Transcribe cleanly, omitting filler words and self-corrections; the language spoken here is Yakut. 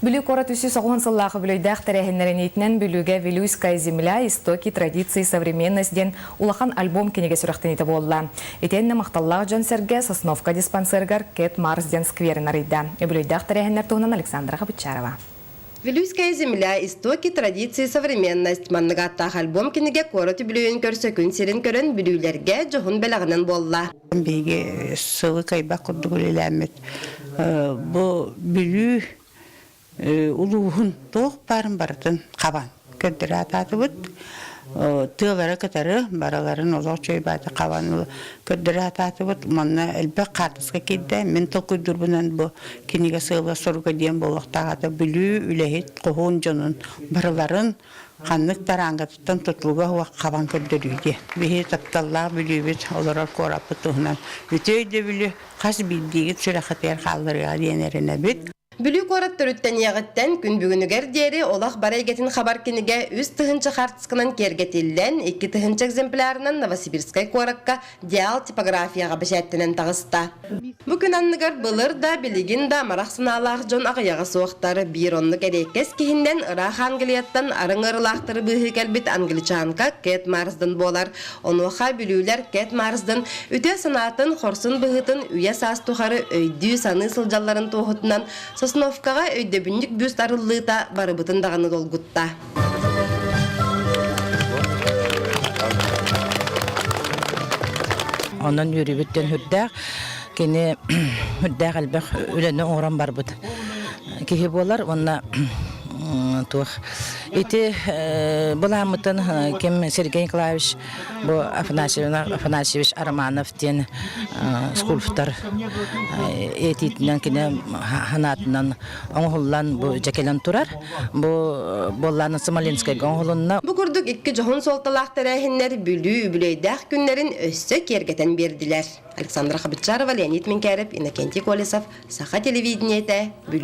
Бүлүү куорат 390 сыллаах үбүлүөйдээх тэрээһиннэрин иитинэн Бүлүүгэ Вилюйская земля. Истоки, традиции, современность диэн улахан альбом кинигэ сүрэхтэниитэ буолла. Итиэннэ махталлаах дьон-сэргэ Сосновка диспансерыгар Кэт Марс диэн скверин арыйда. Үбүлүөйдээх тэрээһиннэр туһунан Александра Хабычарова. Вилюйская земля. Истоки, традиции, современность маннык ааттаах альбом кинигэ куорат үбүлүөйүн көрсө күн сирин көрөн бүлүүлэргэ дьоһун бэлэҕинэн буолла. Биһиги сылы кыайбат курдук үлэлээммит бу Бүлүү улууһун туох баарын барытын хабан көрдөрө атаатыбыт. Тыалары кытары барыларын олох чөйбааты хабан көрдөрө атаатыбыт. Манна элбэх хаартыска киирдэ. Мин толкуйдуурбунан бу кинигэ сыала соруга диэн буолуохтаах ата Бүлүү үлэһит хоһуун дьонун барыларын ханнык тараангатыттан тутулуга суох хабан көрдөрүү диэн. Биһи тапталлаах Бүлүүбүт олорор куораппыт туһунан үтүө өйдөбүлү хас биирдиигит сүрэххитигэр хаалларыаҕа диэн эрэнэбит. Бүлүү куорат төрүттэниэҕиттэн күн бүгүнүгэр диэри олох бары эйгэтин хабар кинигэ 3 тыһыынча хаартысканан киэргэтиллэн, 2 тыһыынча экземплярынан Новосибирскай куоракка Диал типографияҕа бэчээттэнэн таҕыста. Бу күн анныгар былыр да, билигин да амарах санаалаах дьон аҕыйаҕа суохтар. Биир оннук эриэккэс киһиннэн ыраах Англияттан арыҥ ыарыылаахтары быыһыы кэлбит англичанка Кэт Марсден буолар. Онуоха бүлүүлэр Кэт Марсден үтүө санаатын, хорсун быһыытын үйэ-саас тухары өйдүү-саныы сылдьалларын туоһутунан Сосновкаҕа өйдөбүнньүк бюст арыллыыта барыбытын даҕаны долгутта. Онон үөрүүбүттэн үрдээх кини үрдээх элбэх үлэни оҥорон барбыт киһи буолар уонна туох ити былааммытын ким Сергей Николаевич бу Афанасьевич Романов диэн скульптор этиитинэн кини ханаатынан оҥоһуллан бу дьэкэлэн турар. Бу буоллааны Смоленскайга оҥоһулунна. Бу курдук икки дьоһун суолталаах тэрээһиннэр Бүлүү үбүлүөйдээх күннэрин өссө киэргэтэн биэрдилэр. Александра Хабычарова, Леонид Минкярев, Иннокентий Колесов, Саха телевидениетэ, Бүлүү.